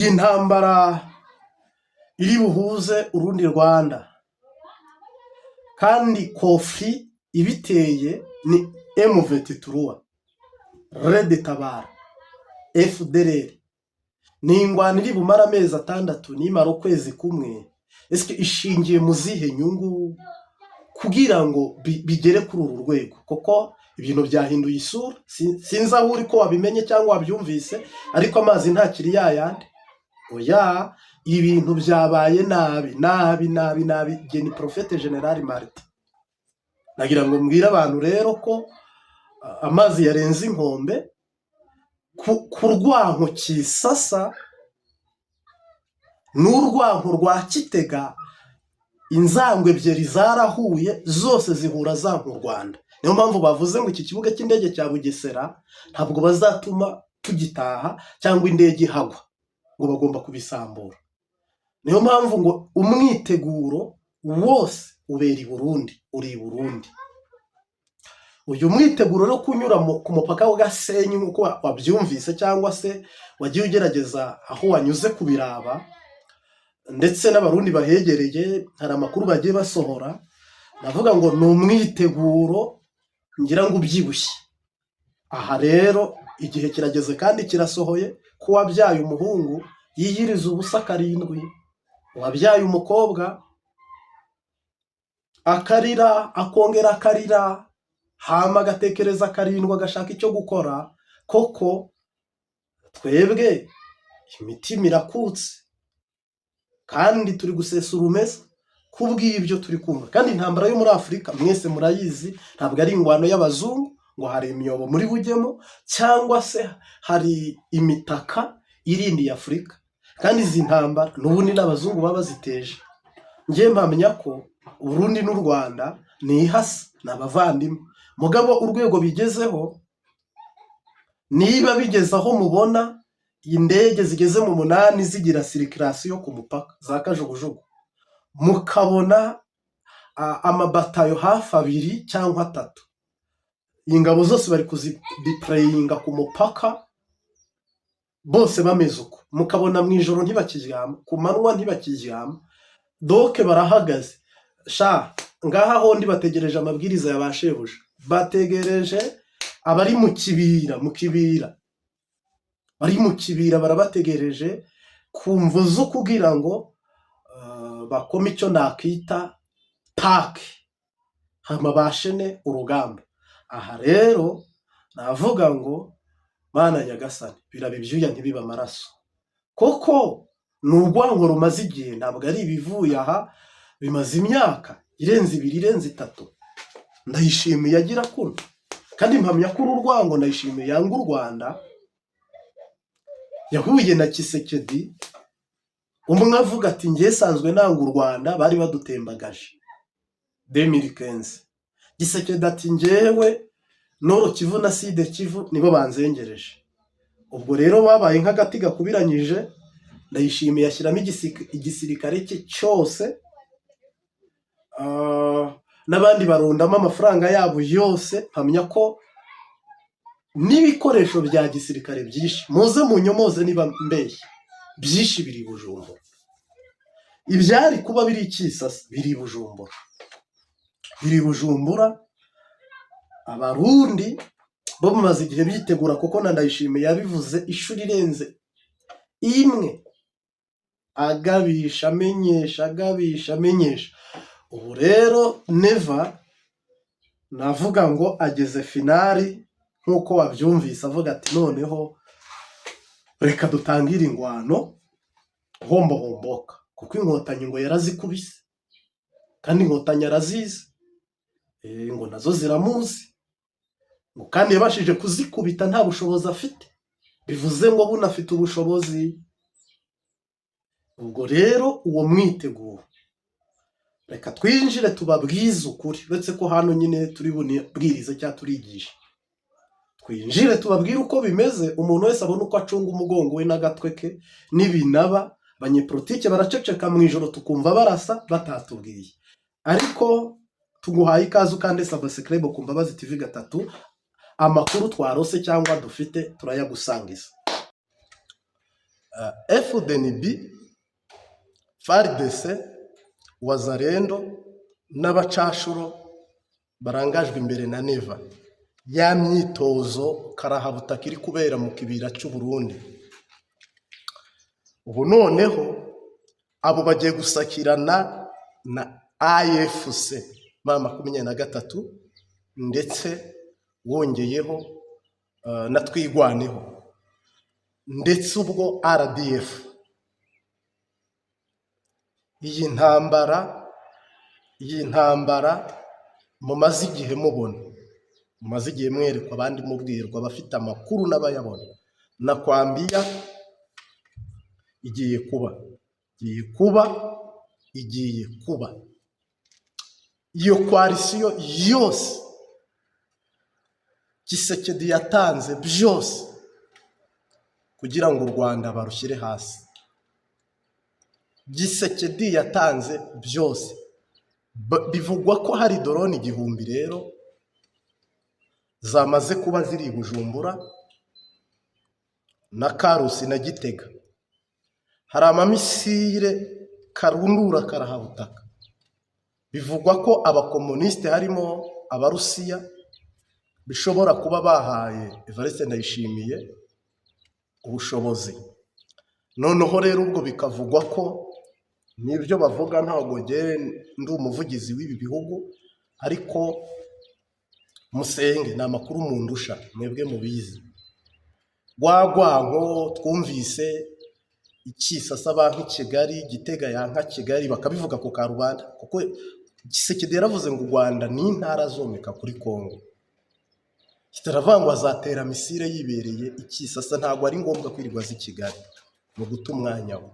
Intambara iri buhuze urundi Rwanda kandi conflit ibiteye ni M23, Red Tabara, FDLR. Ni ingwano iri bumara amezi 6, nimara ukwezi kumwe. Ese ishingiye mu zihe nyungu kugira ngo bigere kuri uru rwego? Kuko ibintu byahinduye isura. Sinzi aho uri ko wabimenye cyangwa wabyumvise, ariko amazi ntakiri yayandi. Oya, ibintu byabaye nabi nabi nabi nabi. Jye ni Prophète Général Martin, nagira ngo mbwire abantu rero ko amazi yarenze inkombe ku rwanko Kisasa n'urwanko rwa Kitega. Inzangwe ebyiri zarahuye, zose zihura zanka u Rwanda. Niyo mpamvu bavuze ngo iki kibuga cy'indege cya Bugesera ntabwo bazatuma tugitaha cyangwa indege ihagwa, ngo bagomba kubisambura. Niyo mpamvu ngo umwiteguro wose ubera i Burundi, uri i Burundi. Uyu mwiteguro rero kunyura ku mupaka wa Gasenyi, nk'uko wabyumvise cyangwa se wagiye ugerageza aho wanyuze kubiraba, ndetse n'Abarundi bahegereye hari amakuru bagiye basohora, navuga ngo ni umwiteguro ngira ngo ubyibushye. Aha rero igihe kirageze kandi kirasohoye ko uwabyaye umuhungu yiyiriza ubusa karindwi, uwabyaye umukobwa akarira, akongera akarira, hama agatekereza karindwi, agashaka icyo gukora. Koko twebwe imitima irakutse kandi turi gusesa urumeza kubw'ibyo turi kumva. Kandi intambara yo muri Afurika mwese murayizi, ntabwo ari ingwano y'abazungu ngo hari imyobo muri bujyemo cyangwa se hari imitaka irindiye Afurika. Kandi izi ntambara n'ubundi n'abazungu baba baziteje. Njye mpamya ko Uburundi n'u Rwanda ni ihasa, ni abavandimwe. Mugabo urwego bigezeho, niba bigeze aho mubona indege zigeze mu 8 zigira circulation ku mupaka za kajugujugu, mukabona amabatayo hafi abiri cyangwa atatu, ingabo zose bari kuzideployinga ku mupaka, bose bameze uko, mukabona mu ijoro ntibakiryama, ku manywa ntibakiryama, donc barahagaze sha ngaha hondi bategereje amabwiriza ya ba shebuja, bategereje abari mu kibira, mu kibira, bari mu kibira barabategereje ku mvu zo kugira ngo bakome icyo nakita take, hama bashene urugamba. Aha rero navuga ngo Mana nyagasani, biraba ibyuya ntibibe amaraso, koko ni urwango rumaze igihe, ntabwo ari ibivuye aha, bimaze imyaka irenze 2, irenze 3. Ndayishimiye agira kuno, kandi mpamya ko uru rwango Ndayishimiye yanga u Rwanda yahuye na Tshisekedi, umwe avuga ati: "Ngiye sanzwe nanga u Rwanda, bari badutembagaje 2015." Tshisekedi ati: "Ngewe Nord Kivu na Sud Kivu nibo banzengereje." Ubwo rero babaye nk'agati gakubiranyije. Ndayishimiye ashyiramo igisirikare cye cyose, n'abandi barundamo amafaranga yabo yose. Mpamya ko n'ibikoresho bya gisirikare byinshi, muze munyomoze niba mbeshya, byinshi biri i Bujumbura. Ibyari kuba biri i Kisasa biri i Bujumbura, biri i Bujumbura. Abarundi bo bamaze igihe bitegura, kuko na Ndayishimiye yabivuze inshuro irenze imwe, agabisha, amenyesha, agabisha, amenyesha. Ubu rero Neva navuga ngo ageze finale, nk'uko wabyumvise avuga ati: "Noneho reka dutangire ingwano hombohomboka," kuko Inkotanyi ngo yarazikubise, kandi Inkotanyi arazizi, ngo nazo ziramuzi, ngo kandi yabashije kuzikubita nta bushobozi afite, bivuze ngo bunafite ubushobozi. Ubwo rero uwo mwiteguro, reka twinjire tubabwize ukuri, uretse ko hano nyine turi bunibwirize cyangwa turigisha. Twinjire tubabwire uko bimeze, umuntu wese abone uko acunga umugongo we n'agatwe ke. Nibinaba, abanyepolitike baraceceka, mu ijoro tukumva barasa batatubwiye. Ariko tuguhaye ikaze, ukande subscribe ku Mbabazi TV 3. Amakuru twarose cyangwa dufite turayagusangiza. FDNB, FARDC, Wazalendo n'abacashuro barangajwe imbere na Neva, ya myitozo karahabutaka iri kubera mu kibira cy'u Burundi. Ubu noneho abo bagiye gusakirana na AFC M23, ndetse wongeyeho na Twigwaneho, ndetse ubwo RDF. Iyi ntambara mumaze igihe mubona, mumaze igihe mwerekwa, abandi mubwirwa, abafite amakuru n'abayabona, nakwambia igiye kuba, igiye kuba, igiye kuba. Iyo coalition yose Tshisekedi yatanze byose kugira ngo u Rwanda barushyire hasi. Tshisekedi yatanze byose. Bivugwa ko hari drone 1000 rero zamaze kuba ziri i Bujumbura na Karusi na Gitega. Hari ama missile karundura karahabutaka. Bivugwa ko abakomunisite harimo Abarusiya bishobora kuba bahaye Evariste Ndayishimiye ubushobozi. Noneho rero ubwo bikavugwa ko n'ibyo bavuga, ntabwo njye ndi umuvugizi w'ibi bihugu, ariko musenge ni amakuru mundusha mwebwe mubizi. Rwa rwanko twumvise ikisasa banki Kigali, Gitega yanka Kigali, bakabivuga ku karubanda, kuko Tshisekedi yaravuze ngo u Rwanda ni intara azomeka kuri Kongo. Kitaravuga ngo azatera missile yibereye ikisasa, ntabwo ari ngombwa kwirirwa aza i Kigali mu guta umwanya we.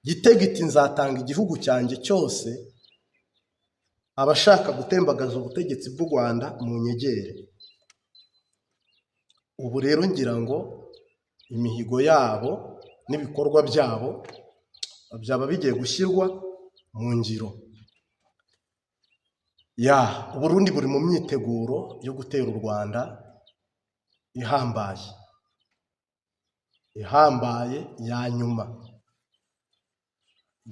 Gitega iti nzatanga igihugu cyanjye cyose, abashaka gutembagaza ubutegetsi bw'u Rwanda mu nyegere. Ubu rero ngira ngo imihigo yabo n'ibikorwa byabo byaba bigiye gushyirwa mu ngiro. Ya Uburundi buri mu myiteguro yo gutera u Rwanda ihambaye, ihambaye ya nyuma,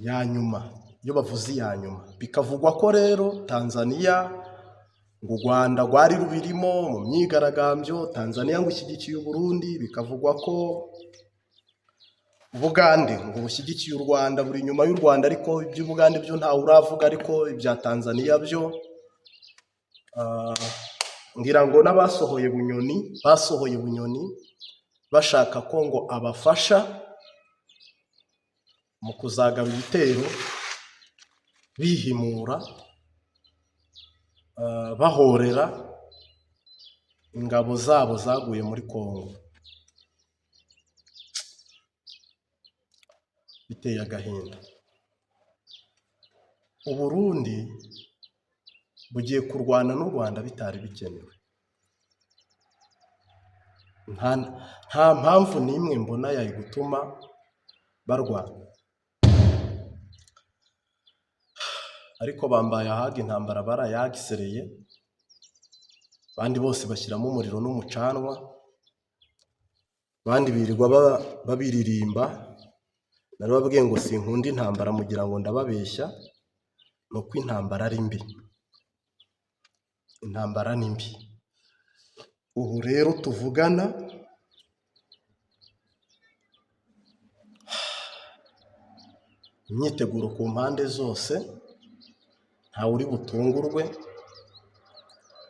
ya nyuma. Iyo bavuze iya nyuma, bikavugwa ko rero Tanzania, ngo u Rwanda rwari rubirimo mu myigaragambyo, Tanzania ngo ishyigikiye Uburundi, bikavugwa ko Ubugande ngo bushyigikiye u Rwanda, buri inyuma y'u Rwanda, ariko iby'Ubugande byo ntawe uravuga, ariko ibya Tanzania byo ngira ngo n'abasohoye Bunyoni, basohoye Bunyoni bashaka ko ngo abafasha mu kuzagaba ibitero bihimura, bahorera ingabo zabo zaguye muri Kongo. Biteye agahinda. Uburundi bugiye kurwana n'u Rwanda bitari bikenewe. Nta mpamvu n'imwe mbona yari gutuma barwana. Ariko bambaye ahaga intambara barayagisereye, abandi bose bashyiramo umuriro n'umucanwa, abandi birirwa babiririmba. Narababwiye ngo sinkunda intambara, mugira ngo ndababeshya, ni uko intambara ari mbi. Intambara ni mbi. Ubu rero tuvugana imyiteguro ku mpande zose, ntawe uri butungurwe,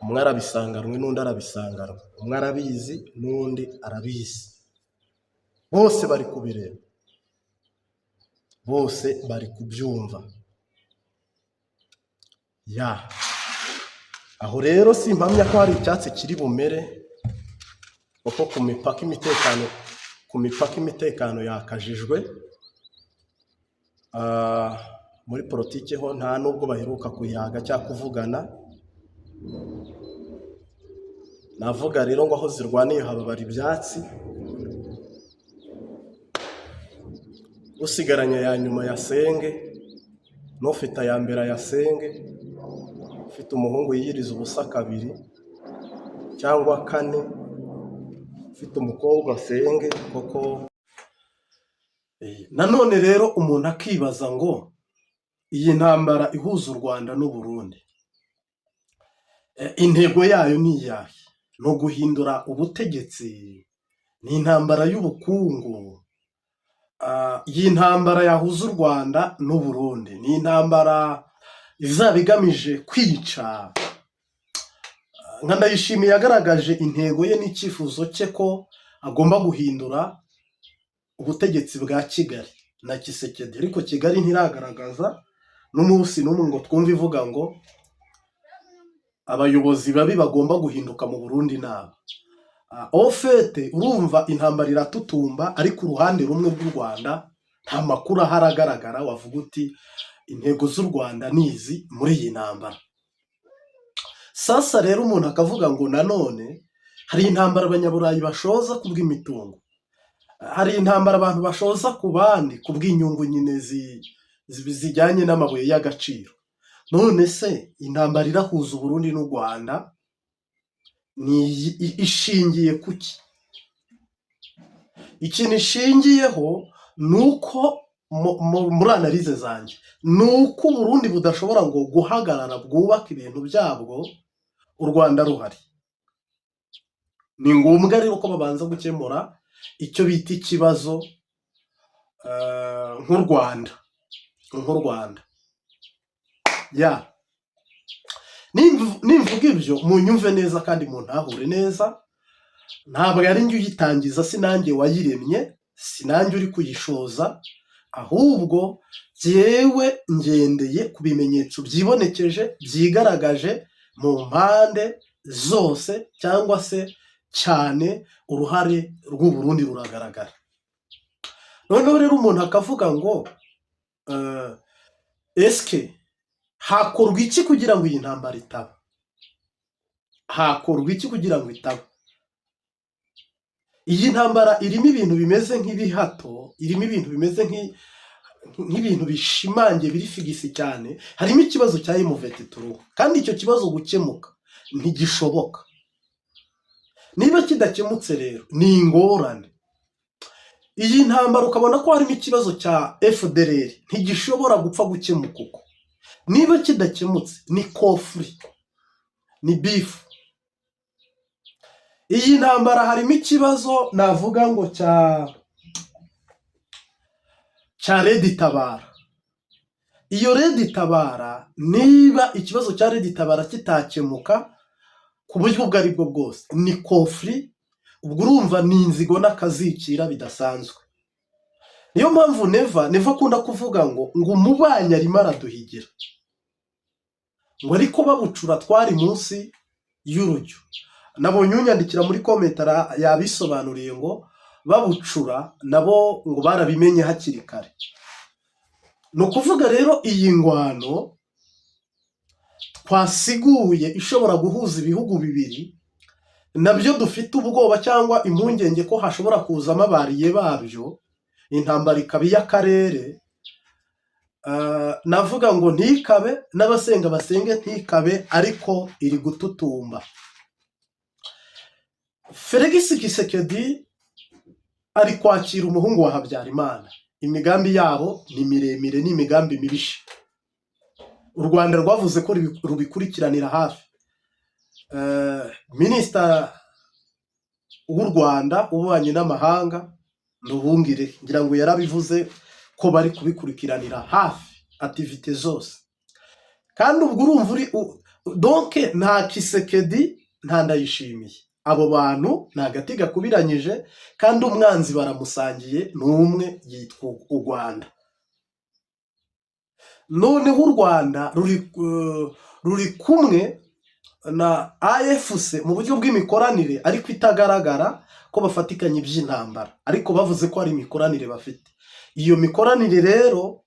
umwe arabisanganwe n'undi arabisanganwe, umwe arabizi n'undi arabizi, bose bari kubireba, bose bari kubyumva. Ya aho rero simpamya ko hari icyatsi kiri bumere, kuko ku mipaka imitekano yakajijwe. Muri politiki ho nta nubwo baheruka kuyaga cyangwa kuvugana. Navuga rero ngo aho zirwaniye hababara ibyatsi, usigaranye aya nyuma yasenge, n'ufite aya mbere ayasenge, ufite umuhungu yiyiriza ubusa kabiri cyangwa kane. Ufite umukobwa asenge koko. Nanone rero umuntu akibaza ngo iyi ntambara ihuza u Rwanda n'u Burundi, intego yayo ni iyahe? Ni uguhindura ubutegetsi? Ni intambara y'ubukungu? Iyi ntambara yahuza u Rwanda n'u Burundi ni intambara izaba igamije kwica? Nka Ndayishimiye yagaragaje intego ye n'icyifuzo cye ko agomba guhindura ubutegetsi bwa Kigali na Tshisekedi, ariko Kigali ntiragaragaza n'umunsi n'umwe ngo twumve ivuga ngo abayobozi babi bagomba guhinduka mu Burundi naba. Au fait, urumva intambara iratutumba, ariko uruhande rumwe rw'u Rwanda nta makuru ahari agaragara wavuga uti intego z'u Rwanda ni izi muri iyi ntambara. Sasa rero umuntu akavuga ngo nanone hari intambara abanyaburayi bashoza ku bw'imitungo, hari intambara abantu bashoza ku bandi ku bw'inyungu nyine zijyanye n'amabuye y'agaciro. None se intambara irahuza Uburundi n'u Rwanda ni ishingiye kuki? Ikintu ishingiyeho ni uko muri analyse zanjye ni uko Uburundi budashobora ngo guhagarara bwubake ibintu byabwo u Rwanda ruhari. Ni ngombwa rero ko babanza gukemura icyo bita ikibazo nk'u Rwanda ya. Nimvuga ibyo munyumve neza kandi muntahure neza. Ntabwo ari njye uyitangiza, si nanjye wayiremye, si nanjye uri kuyishoza, ahubwo jyewe ngendeye ku bimenyetso byibonekeje, byigaragaje mu mpande zose, cyangwa se cyane uruhare rw'u Burundi ruragaragara. Noneho rero umuntu akavuga ngo eske hakorwa iki kugira ngo iyi ntambara itaba? Hakorwa iki kugira ngo itaba? Iyi ntambara irimo ibintu bimeze nk'ibihato, irimo ibintu bimeze nk'ibintu bishimangiye, biri fixe cyane. Harimo ikibazo cya M23, kandi icyo kibazo gukemuka ntigishoboka. Niba kidakemutse rero ni ingorane. Iyi ntambara ukabona ko harimo ikibazo cya FDLR, ntigishobora gupfa gukemuka uko. Niba kidakemutse ni conflit, ni beef. Iyi ntambara harimo ikibazo navuga ngo cya RED Tabara. Iyo RED Tabara, niba ikibazo cya RED Tabara kitakemuka ku buryo ubwo ari bwo bwose, ni conflit. Ubwo urumva ni inzigo n'akazikira bidasanzwe. Niyo mpamvu Neva akunda kuvuga ngo umubanyi arimo araduhigira, ngo ariko babucura twari munsi y'urujyo. Nabonye unyandikira muri comment yabisobanuriye ngo babucura nabo ngo barabimenye hakiri kare. Ni ukuvuga rero iyi ngwano twasiguye ishobora guhuza ibihugu bibiri nabyo dufite ubwoba cyangwa impungenge ko hashobora kuzamo aba alliés babyo, intambara ikaba iy'akarere. Navuga ngo ntikabe, n'abasenga basenge ntikabe, ariko iri gututumba. Felix Tshisekedi ari kwakira umuhungu wa Habyarimana. Imigambi yabo ni miremire, ni imigambi mibisha. U Rwanda rwavuze ko rubikurikiranira hafi. Minisita w'u Rwanda w'ububanyi n'amahanga Nduhungire ngira ngo yarabivuze ko bari kubikurikiranira hafi activités zose. Kandi ubwo urumva uri donc nta Tshisekedi, nta Ndayishimiye, abo bantu ni agati gakubiranyije, kandi umwanzi baramusangiye, ni umwe, yitwa u Rwanda. Noneho u Rwanda ruri kumwe na AFC mu buryo bw'imikoranire ariko itagaragara ko bafatikanya iby'intambara, ariko bavuze ko hari imikoranire bafite. Iyo mikoranire rero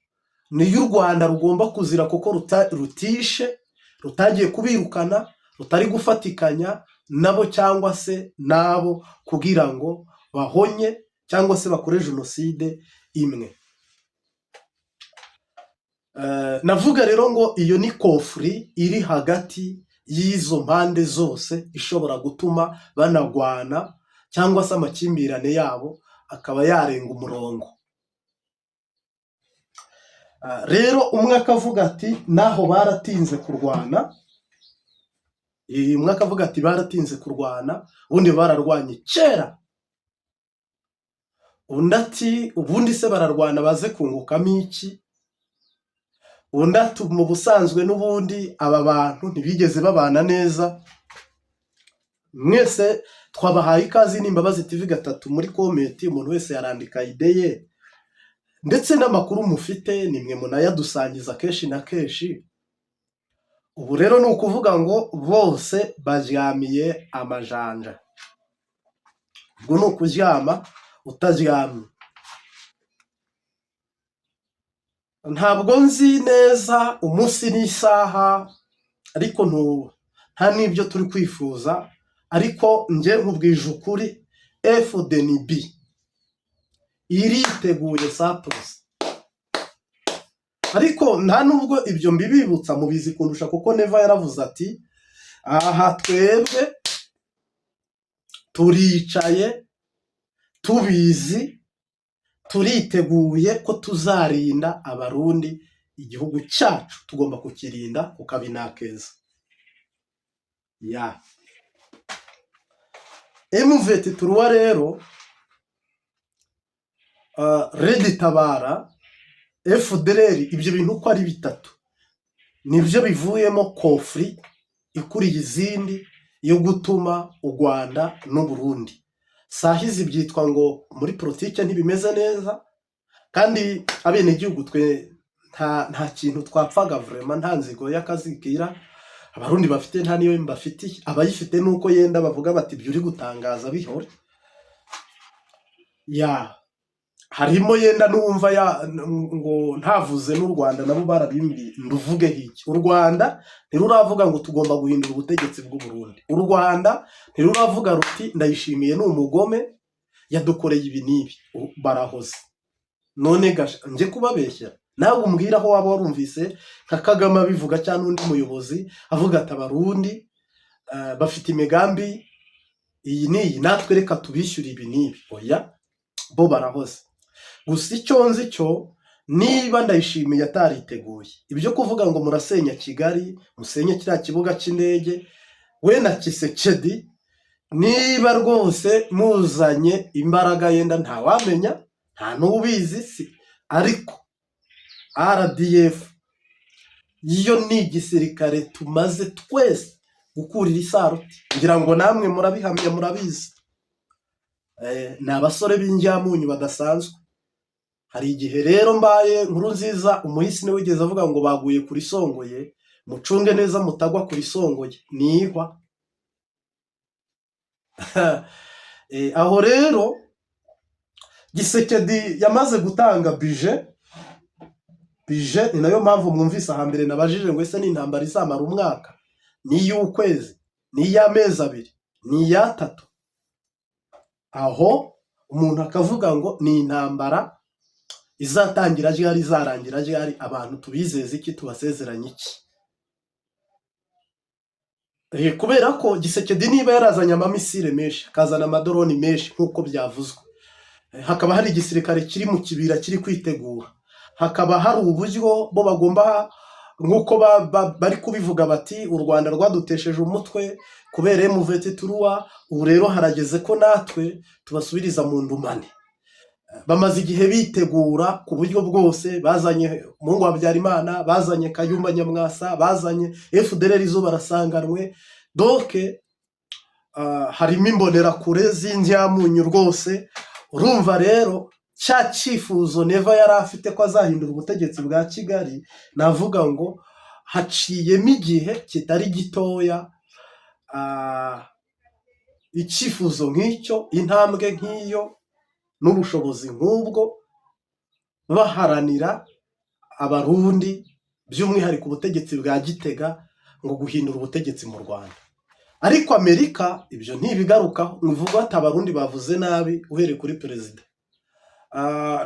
niyo u Rwanda rugomba kuzira, kuko rutishe, rutagiye kubirukana, rutari gufatikanya nabo cyangwa se nabo kugira ngo bahonye cyangwa se bakore jenoside imwe. Navuga rero ngo iyo ni conflit iri hagati y'izo mpande zose ishobora gutuma banagwana. cyangwa se amakimbirane yabo akaba yarenga umurongo. Rero umwe akavuga ati naho baratinze kurwana, umwe akavuga ati baratinze kurwana, ubundi bararwanye kera. Undi ati ubundi se bararwana baze kungukamo iki? Undi ati mu busanzwe n'ubundi aba bantu ntibigeze babana neza. Mwese twabahaye ikaze, ni Imbabazi TV 3. Muri comment umuntu wese yarandika idée ye ndetse n'amakuru mufite, nimwe munayadusangiza kenshi na kenshi. Ubu rero ni ukuvuga ngo bose baryamiye amajanja, ubwo ni ukuryama utaryamye. Ntabwo nzi neza umunsi n'isaha, ariko nta n'ibyo turi kwifuza, ariko njye nkubwije ukuri, FDNB iriteguye sapurusi. Ariko nta nubwo ibyo mbibibutsa, mubizi kundusha, kuko Neva yaravuze ati aha twebwe turicaye tubizi, turiteguye ko tuzarinda Abarundi, igihugu cyacu tugomba kukirinda kukabinakeza ya M23. Rero RED Tabara, FDLR, ibyo bintu uko ari bitatu nibyo bivuyemo conflit ikuriye izindi yo gutuma u Rwanda n'u Burundi sahizi byitwa ngo muri politike ntibimeze neza. Kandi abenegihugu twe nta kintu twapfaga vraiment, nta nzigo y'akazikira Abarundi bafite, nta niyo mbafitiye. Abayifite nuko yenda bavuga bati ibyo uri gutangaza bihore ya harimo yenda n'uwumva ya ngo ntavuze n'u Rwanda nabo barabimbwiye, nduvugeho iki? U Rwanda ntiruravuga ngo tugomba guhindura ubutegetsi bw'u Burundi. U Rwanda ntiruravuga ruti Ndayishimiye ni umugome, yadukoreye ibi n'ibi. Barahoze none gasha njye kubabeshya? Nawe umbwira aho waba warumvise nka Kagame abivuga cyangwa undi muyobozi avuga ati Abarundi bafite imigambi iyi n'iyi, natwe reka tubishyure ibi n'ibi. Oya, bo barahoze gusa. Icyo nzi cyo, niba Ndayishimiye atariteguye ibyo kuvuga ngo murasenya Kigali, musenye kiriya kibuga cy'indege, we na Tshisekedi, niba rwose muzanye imbaraga, yenda ntawamenya, nta n'ubizi si, ariko RDF yo ni igisirikare tumaze twese gukurira isaruti, ngira ngo namwe murabihamya, murabizi. Ni abasore b'injyamunyu badasanzwe. Hari igihe rero mbaye nkuru nziza, umuhisi niwe wigeze avuga ngo baguye kuri songoye, mucunge neza mutagwa kuri songoye nihwa. Aho rero Tshisekedi yamaze gutanga budget. Ni nayo mpamvu mwumvise ahambere nabajije ngo ese ni intambara izamara umwaka, ni iy'ukwezi, ni iy'amezi 2, ni iy'atatu? Aho umuntu akavuga ngo ni intambara izatangira ryari, izarangira ryari, abantu tubizeze iki, tubasezeranye iki? Kubera ko Tshisekedi niba yarazanye amamisire menshi, akazana amadoroni menshi nk'uko byavuzwe, hakaba hari igisirikare kiri mu kibira kiri kwitegura, hakaba hari uburyo bo bagomba, nk'uko bari kubivuga bati u Rwanda rwadutesheje umutwe kubera M23, ubu rero harageze ko natwe tubasubiriza mu ndumane. Bamaze igihe bitegura ku buryo bwose, bazanye umuhungu wa Habyarimana, bazanye Kayumba Nyamwasa, bazanye FDLR zo barasanganwe. Donc harimo imbonerakure z'indyamunyu rwose. Urumva rero cya cyifuzo Neva yari afite ko azahindura ubutegetsi bwa Kigali, navuga ngo haciyemo igihe kitari gitoya, icyifuzo nk'icyo, intambwe nk'iyo n'ubushobozi nk'ubwo, baharanira Abarundi, by'umwihariko ubutegetsi bwa Gitega, ngo guhindura ubutegetsi mu Rwanda. Ariko Amerika ibyo ntibigarukaho ngo ivuge ati Abarundi bavuze nabi uhereye kuri perezida.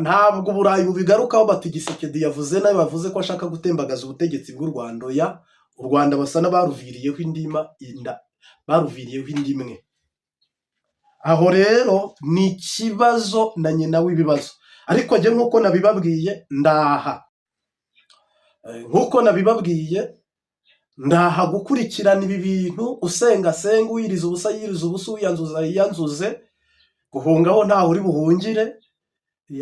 Ntabwo Uburayi bubigarukaho bati Tshisekedi yavuze nabi, bavuze ko ashaka gutembagaza ubutegetsi bw'u Rwanda. Oya, u Rwanda basa n'abaruviriyeho indima inda, baruviriyeho indi imwe. Aho rero ni ikibazo na nyina w'ibibazo. Ariko njye nk'uko nabibabwiye ndaha, nk'uko nabibabwiye ndaha gukurikirana ibi bintu, usenga asenga, uwiriza ubusa yiriza ubusa, uwiyanzuza yiyanzuze, guhungaho ntawe uri buhungire,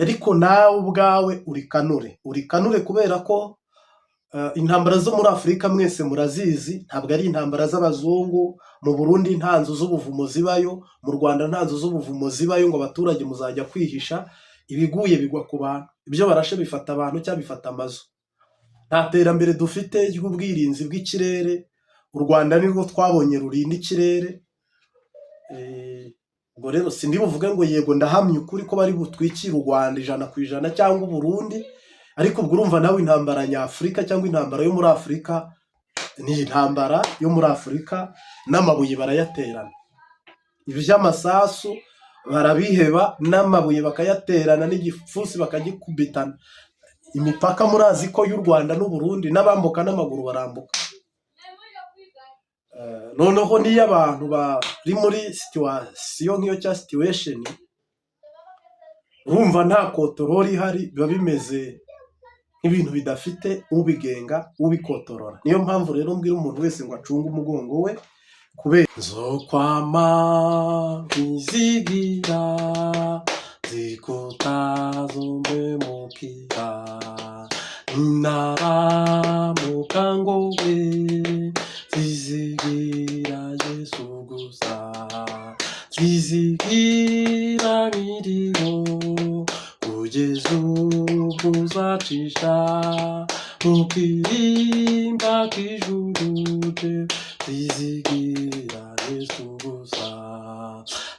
ariko nawe ubwawe urikanure, urikanure kubera ko intambara zo muri Afurika mwese murazizi, ntabwo ari intambara z'abazungu. Mu Burundi nta nzu z'ubuvumo zibayo, mu Rwanda nta nzu z'ubuvumo zibayo ngo abaturage muzajya kwihisha, ibiguye bigwa ku bantu, ibyo barashe bifata abantu cyangwa bifata amazu. Nta terambere dufite ry'ubwirinzi bw'ikirere, u Rwanda nirwo twabonye rurinda ikirere. Ubwo rero sindi buvuge ngo yego ndahamya ukuri ko bari butwikire u Rwanda 100% cyangwa u Burundi, ariko ubwo urumva nawe intambara nyafurika cyangwa intambara yo muri Afurika ni intambara yo muri Afurika, n'amabuye barayaterana, iby'amasasu barabiheba, n'amabuye bakayaterana, n'igipfunsi bakagikubitana. Imipaka murazi ko y'u Rwanda n'u Burundi n'abambuka n'amaguru barambuka. Noneho n'iyo abantu bari muri situation nk'iyo cyangwa situation, urumva nta control ihari, biba bimeze nk'ibintu bidafite ubigenga, ubikontorora. Niyo mpamvu rero mbwira umuntu wese ngo acunge umugongo we, kubera nzokwama nkizigira zikutazompemukira, naramuka ngowe nzizigira Yesu gusa, nzizigira nkiriho kugeza ubwo uzacisha mu kirimba k'ijuru, nzizigira Yesu gusa.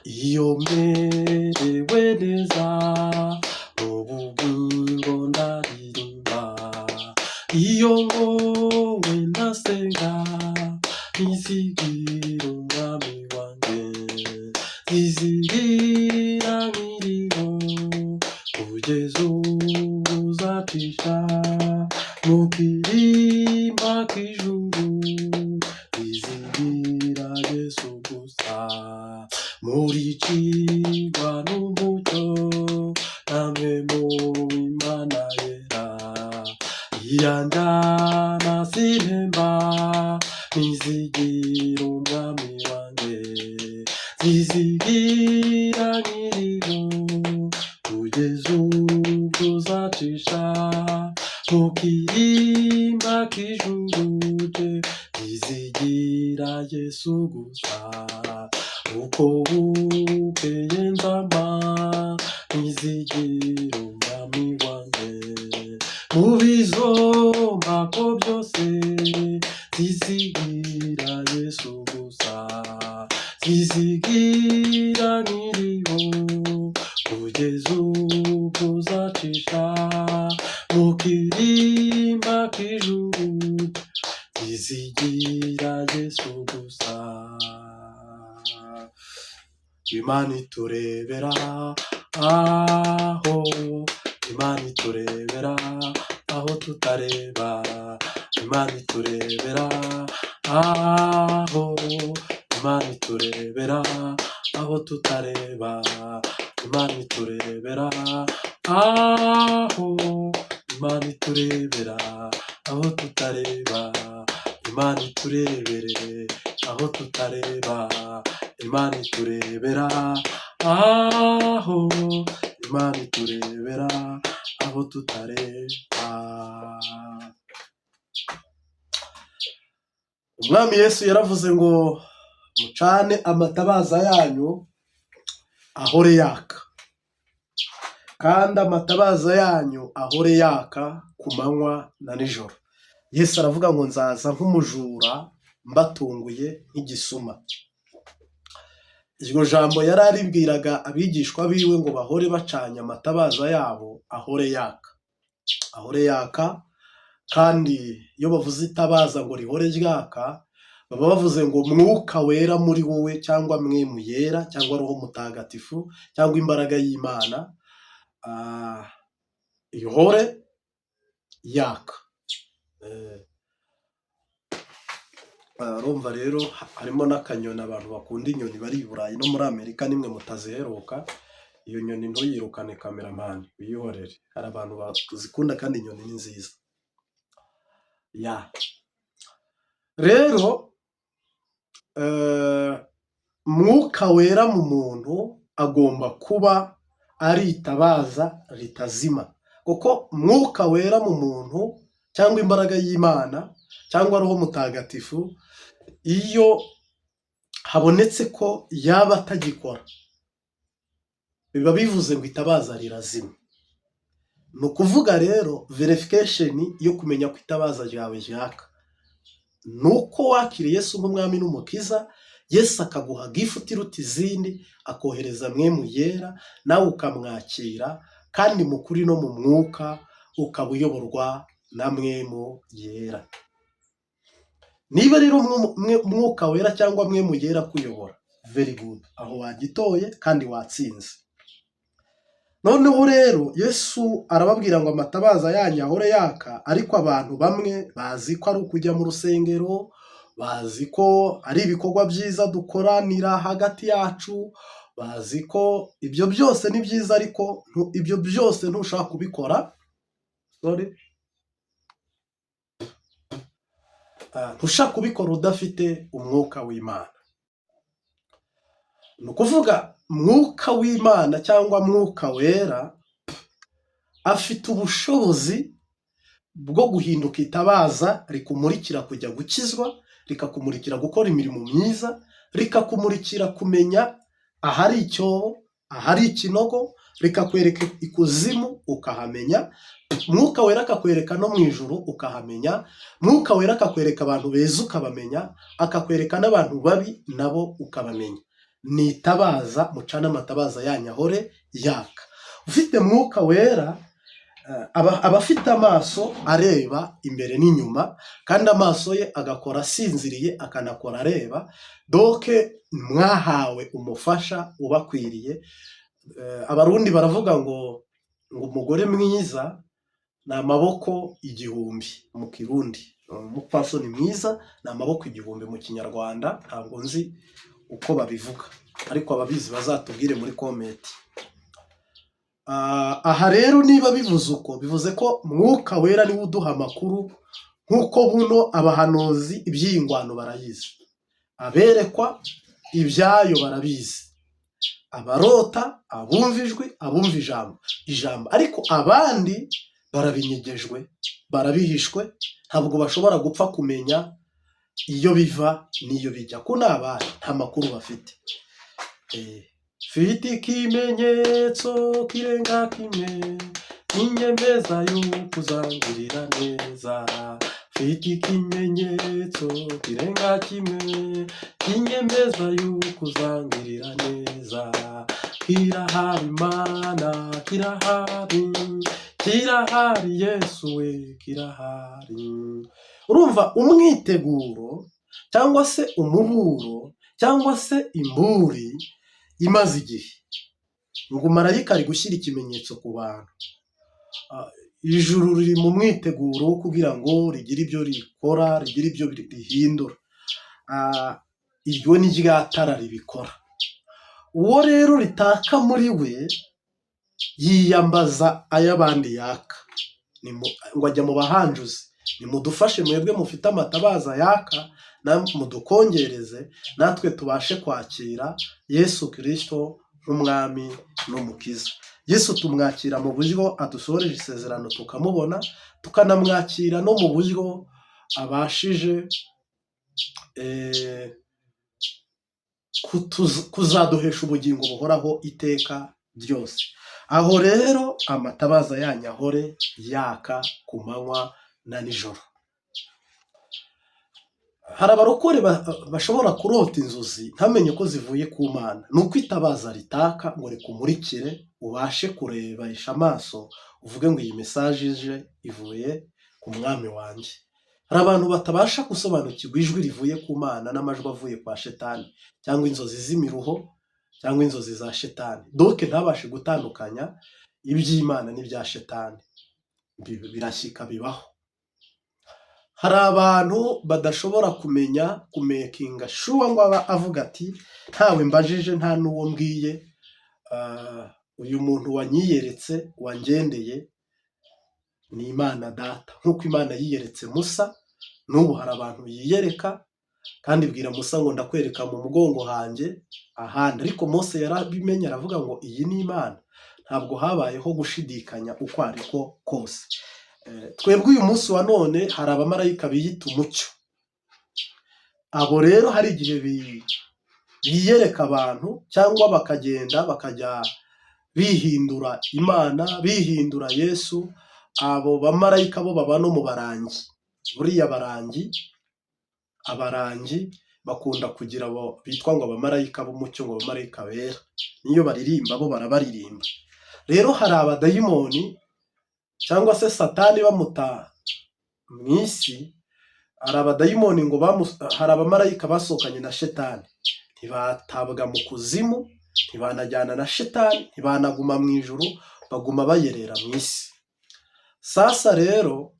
Iyo merewe neza n'ubugingo ndaririmba, iyo ngowe ndasenga, ntizigira umwami wanjye, nzizigira nkiriho kugeza ubwo uzacisha mu kirimba k'ijuru, nzizigira Yesu gusa. Murikirwa n'umucyo namwe mu Imana yera, iyanjyana sintemba, ntizigira umwami wanjye, nzizigira nkiriho kugeza ubwo uzacisha mu kirimba k'ijuru, nzizigira Yesu gusa. Uko bukeye nzama ntizigira umwami wanjye, mu bizombako byose nzizigira Yesu gusa, nzizigira nkiriho kugeza ubwo uzacisha mu kirimba k'ijuru, nzizigira Yesu gusa. Imana iturebera aho, Imana iturebera aho tutareba, Imana iturebera aho, Imana iturebera aho tutareba, Imana iturebera aho, Imana iturebera aho tutareba, Imana iturebere aho tutareba, Imana iturebera aho, Imana iturebera aho tutareba. Umwami Yesu yaravuze ngo mucane amatabaza yanyu ahore yaka, kandi amatabaza yanyu ahore yaka ku manywa na nijoro. Yesu aravuga ngo nzaza nk'umujura mbatunguye nk'igisuma. Iryo jambo yari aribwiraga abigishwa biwe ngo bahore bacanye amatabaza yabo ahore yaka, ahore yaka. Kandi iyo bavuze itabaza ngo rihore ryaka, baba bavuze ngo mwuka wera muri wowe, cyangwa mwemu yera, cyangwa roho mutagatifu, cyangwa imbaraga y'Imana ihore yaka. Urumva rero harimo n'akanyoni. Abantu bakunda inyoni bari i Burayi no muri Amerika, nimwe mutaziheruka. Iyo nyoni ntuyirukane, cameraman, uyihorere. Hari abantu bazikunda kandi inyoni ni nziza. Ya rero, Mwuka Wera mu muntu agomba kuba ari itabaza ritazima, kuko Mwuka Wera mu muntu cyangwa imbaraga y'Imana cyangwa Roho Mutagatifu, iyo habonetse ko yaba atagikora, biba bivuze ngo itabaza rirazima. Ni ukuvuga rero, verification yo kumenya ko itabaza ryawe ryaka ni uko wakiriye Yesu nk'Umwami n'Umukiza, Yesu akaguha gift iruta izindi, akohereza Mwemu Yera, nawe ukamwakira, kandi mu kuri no mu mwuka ukaba uyoborwa na Mwemu Yera. Niba rero Mwuka Wera cyangwa Mwemu Yera kuyobora, very good, aho wagitoye kandi watsinze. Noneho rero Yesu arababwira ngo amatabaza yanyu ahore yaka. Ariko abantu bamwe bazi ko ari ukujya mu rusengero, bazi ko ari ibikorwa byiza dukoranira hagati yacu, bazi ko ibyo byose ni byiza, ariko ibyo byose ntushobora kubikora, sorry, ntushobora kubikora udafite Umwuka w'Imana. Ni ukuvuga, Mwuka w'Imana cyangwa Mwuka Wera afite ubushobozi bwo guhinduka itabaza rikumurikira kujya gukizwa, rikakumurikira gukora imirimo myiza, rikakumurikira kumenya ahari icyobo, ahari ikinogo, rikakwereka ikuzimu ukahamenya. Mwuka Wera akakwereka no mu ijuru ukahamenya. Mwuka Wera akakwereka abantu beza ukabamenya, akakwereka n'abantu babi nabo ukabamenya. Ni itabaza. Mucane amatabaza yanyu ahore yaka. Ufite Mwuka Wera aba afite amaso areba imbere n'inyuma, kandi amaso ye agakora asinziriye, akanakora areba. Donc mwahawe umufasha ubakwiriye. Abarundi baravuga ngo umugore mwiza ni amaboko igihumbi mu Kirundi, umupfasoni mwiza ni amaboko igihumbi mu Kinyarwanda. Ntabwo nzi uko babivuga, ariko ababizi bazatubwire muri comment. Aha rero niba bivuze uko, bivuze ko Mwuka Wera niwe uduha amakuru, nk'uko buno abahanuzi iby'iyi ngwano barayizi, aberekwa ibyayo barabizi, abarota, abumva ijwi, abumva ijambo, ariko abandi barabinyegejwe, barabihishwe, ntabwo bashobora gupfa kumenya iyo biva n'iyo bijya, ko ni abandi nta makuru bafite. Mfite ikimenyetso kirenga kimwe kinyemeza yuko uzangirira neza. Mfite ikimenyetso kirenga kimwe kinyemeza yuko uzangirira neza. Kirahari Mana, kirahari, kirahari Yesu we, kirahari. Urumva umwiteguro cyangwa se umuburo cyangwa se imburi imaze igihe ngo marayika ari gushyira ikimenyetso ku bantu. Ijuru riri mu mwiteguro wo kugira ngo rigire ibyo rikora, rigire ibyo rihindura. Iryo ni rya tara ribikora. Uwo rero ritaka muri we yiyambaza ay'abandi yaka, ngo ajya mu bahanjuzi: "Nimudufashe mwebwe mufite amatabaza yaka, namwe mudukongereze, natwe tubashe kwakira Yesu Kirisito nk'Umwami n'Umukiza." Yesu tumwakira mu buryo adusohoreje isezerano tukamubona, tukanamwakira no mu buryo abashije kuzaduhesha ubugingo buhoraho iteka ryose. Aho rero amatabaza yanyu ahore yaka ku manywa na nijoro. Hari abarokore bashobora kurota inzozi ntamenye ko zivuye ku Mana. Ni uko itabaza ritaka ngo rikumurikire, ubashe kurebesha amaso, uvuge ngo iyi message ije ivuye ku Mwami wanjye. Hari abantu batabasha gusobanukirwa ijwi rivuye ku Mana n'amajwi avuye kwa Shetani, cyangwa inzozi z'imiruho cyangwa inzozi za Shetani. Donc ntabashe gutandukanya iby'Imana n'ibya Shetani. Birashyika, bibaho. Hari abantu badashobora kumenya kumakinga sure ngo aba avuga ati ntawe mbajije, nta n'uwo mbwiye, uyu muntu wanyiyeretse, wangendeye, ni Imana Data. Nk'uko Imana yiyeretse Musa, n'ubu hari abantu yiyereka, kandi ibwira Musa ngo ndakwereka mu mugongo hanjye ahandi. Ariko Mose yarabimenye, aravuga ngo iyi ni Imana. Ntabwo habayeho gushidikanya uko ariko kose. Twebwe uyu munsi wa none hari abamarayika biyita umucyo. Abo rero hari igihe biyereka abantu cyangwa bakagenda bakajya bihindura Imana, bihindura Yesu. Abo bamarayika bo baba no mu barangi. Buriya abarangi bakunda kugira abo bitwa ngo abamarayika b'umucyo, ngo abamarayika bera. Niyo baririmba bo barabaririmba. Rero hari abadayimoni cyangwa se Satani bamuta mu isi, hari abadayimoni ngo hari abamarayika basohokanye na Shetani, ntibatabwa mu kuzimu, ntibanajyana na Shetani, ntibanaguma mu ijuru, baguma bayerera mu isi. Sasa rero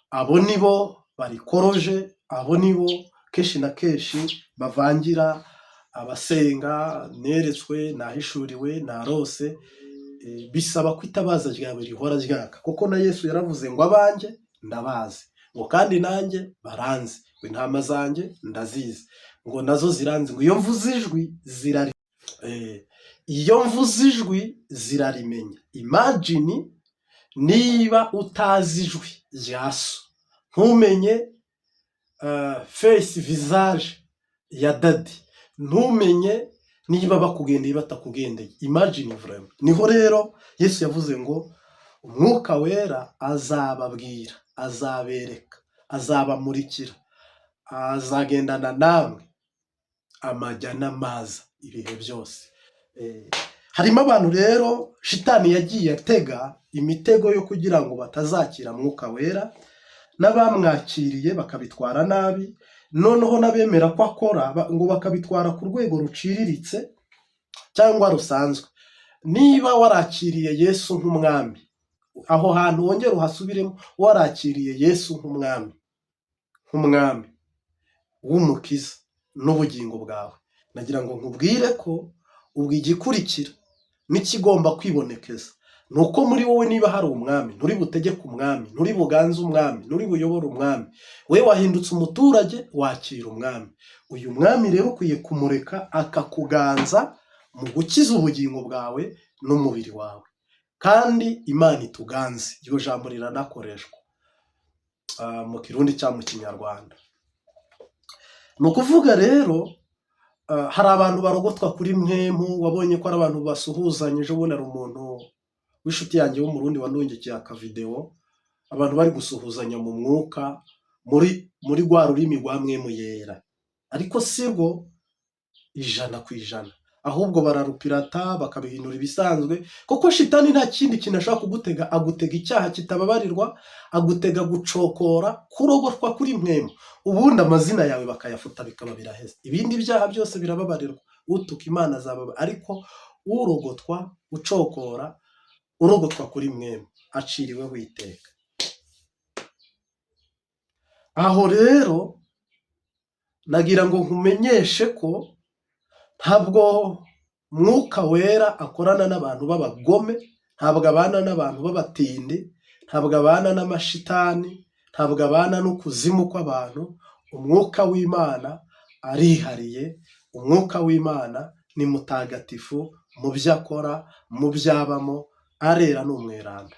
abo nibo barikoroje, abo nibo kenshi na kenshi bavangira abasenga, neretswe, nahishuriwe, narose. Bisaba ko itabaza ryawe rihora ryaka, kuko na Yesu yaravuze ngo abanjye ndabazi, ngo kandi nanjye baranzi, ngo intama zanjye ndazizi, ngo nazo ziranzi, ngo iyo mvuze ijwi zirari iyo mvuze ijwi zirarimenya. Imagine niba utazi ijwi rya so, ntumenye face, visage ya daddy, ntumenye niba bakugendeye, batakugendeye. Imagine vraiment. Niho rero Yesu yavuze ngo Umwuka Wera azababwira, azabereka, azabamurikira, azagendana namwe amajya n'amaza ibihe byose. Harimo abantu rero Shitani yagiye atega imitego yo kugira ngo batazakira Mwuka Wera, n'abamwakiriye bakabitwara nabi, noneho n'abemera ko akora ngo bakabitwara ku rwego ruciriritse cyangwa rusanzwe. Niba warakiriye Yesu nk'umwami, aho hantu wongere uhasubiremo, warakiriye Yesu nk'umwami, nk'umwami w'umukiza n'ubugingo bwawe, nagira ngo nkubwire ko ubwo igikurikira n'ikigomba kwibonekeza ni uko muri wowe niba hari umwami, nturi butegeke umwami, nturi buganze umwami, nturi buyobore umwami. We wahindutse umuturage, wakira umwami. Uyu mwami rero ukwiye kumureka akakuganza mu gukiza ubugingo bwawe n'umubiri wawe. Kandi Imana ituganze, iryo jambo riranakoreshwa mu Kirundi cyangwa mu Kinyarwanda. Ni ukuvuga rero hari abantu barogotwa kuri mpwemu, wabonye ko ari abantu basuhuzanya. Ejo bundi hari umuntu w'inshuti yanjye w'Umurundi wandungikiye akavideo, abantu bari gusuhuzanya mu mwuka, muri rwa rurimi rwa Mpwemu Yera, ariko si rwo 100%, ahubwo bararupirata bakabihindura ibisanzwe, kuko Shitani nta kindi kintu ashobora kugutega, agutega icyaha kitababarirwa, agutega gucokora, kurogotwa kuri mpwemu, ubundi amazina yawe bakayafuta bikaba biraheze. Ibindi byaha byose birababarirwa, utuka Imana azababa, ariko urogotwa, ucokora, urogotwa kuri mpwemu aciriweho iteka. Aho rero nagira ngo nkumenyeshe ko ntabwo Mwuka Wera akorana n'abantu b'abagome, ntabwo abana n'abantu b'abatindi, ntabwo abana n'amashitani, ntabwo abana n'ukuzimu kw'abantu. Umwuka w'Imana arihariye, Umwuka w'Imana ni mutagatifu mu byo akora, mu byo abamo, arera, ni umweranda.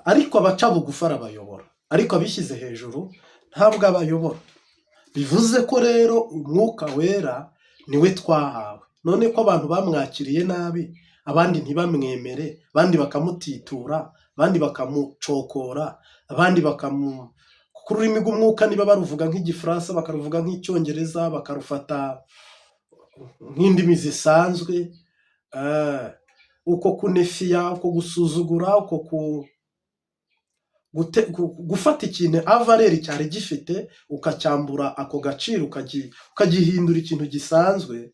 Ariko abaca bugufi arabayobora, ariko abishyize hejuru ntabwo abayobora. Bivuze ko rero Umwuka Wera niwe twahawe. None ko abantu bamwakiriye nabi, abandi ntibamwemere, abandi bakamutitura, abandi bakamucokora, abandi bakamu kuko ururimi rw'umwuka niba baruvuga nk'Igifaransa, bakaruvuga nk'Icyongereza, bakarufata nk'indimi zisanzwe, uko kunefiya, uko gusuzugura, uko gufata ikintu à valeur cyari gifite ukacyambura ako gaciro, ukagihindura ikintu gisanzwe,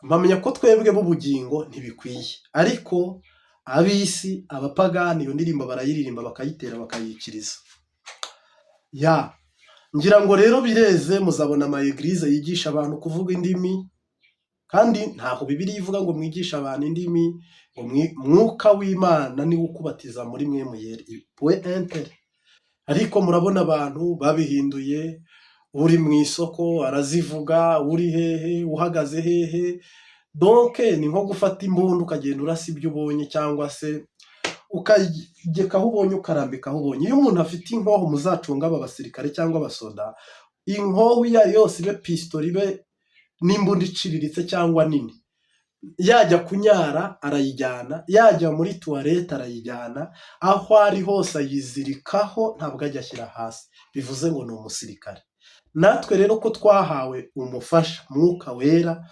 mpamya ko twebwe b'ubugingo ntibikwiye. Ariko ab'isi, abapagani, iyo ndirimbo barayiririmba, bakayitera, bakayikiriza. Ya, ngira ngo rero bireze, muzabona ama église yigisha abantu kuvuga indimi, kandi ntaho Bibiliya ivuga ngo mwigishe abantu indimi, ngo Mwuka w'Imana niwe ukubatiza muri mwe muyera, point un trait. Ariko murabona abantu babihinduye, uri mu isoko arazivuga, uri hehe, uhagaze hehe. Donc ni nko gufata imbunda ukagenda urasa ibyo ubonye, cyangwa se ukageka aho ubonye, ukarambika aho ubonye. Iyo umuntu afite inkoho, muzacunga aba basirikare cyangwa abasoda, inkoho iyo ari yose, ibe pistolet, ibe n'imbunda iciriritse cyangwa nini, yajya kunyara arayijyana, yajya muri toilette arayijyana, aho ari hose ayizirikaho, ntabwo ajya ashyira hasi. Bivuze ngo ni umusirikare. Natwe rero ko twahawe umufasha Mwuka Wera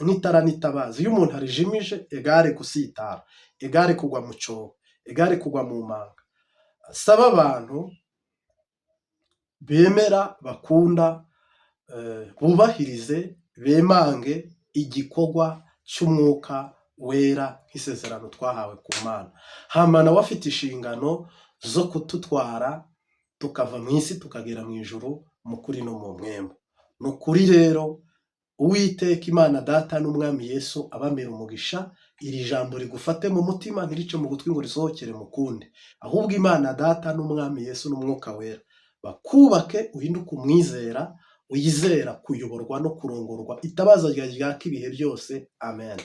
nk'itara n'itabaza, iyo umuntu arijimije, égale gusitara, égale kugwa mu cyobo, égale kugwa mu manga. Saba abantu bemera, bakunda, bubahirize, bemange igikorwa cy'Umwuka Wera nk'isezerano twahawe ku Mana. Hama nawe afite inshingano zo kudutwara tukava mu isi tukagera mu ijuru mu kuri no mu mwembe. Ni ukuri rero, Uwiteka Imana Data n'Umwami Yesu abamera umugisha. Iri jambo rigufate mu mutima, ntirice mu gutwi ngo risohokere mu kundi, ahubwo Imana Data n'Umwami Yesu n'Umwuka Wera bakubake, uhinduke umwizera wizera kuyoborwa no kurongorwa, itabaza ryaka ibihe byose. Amen.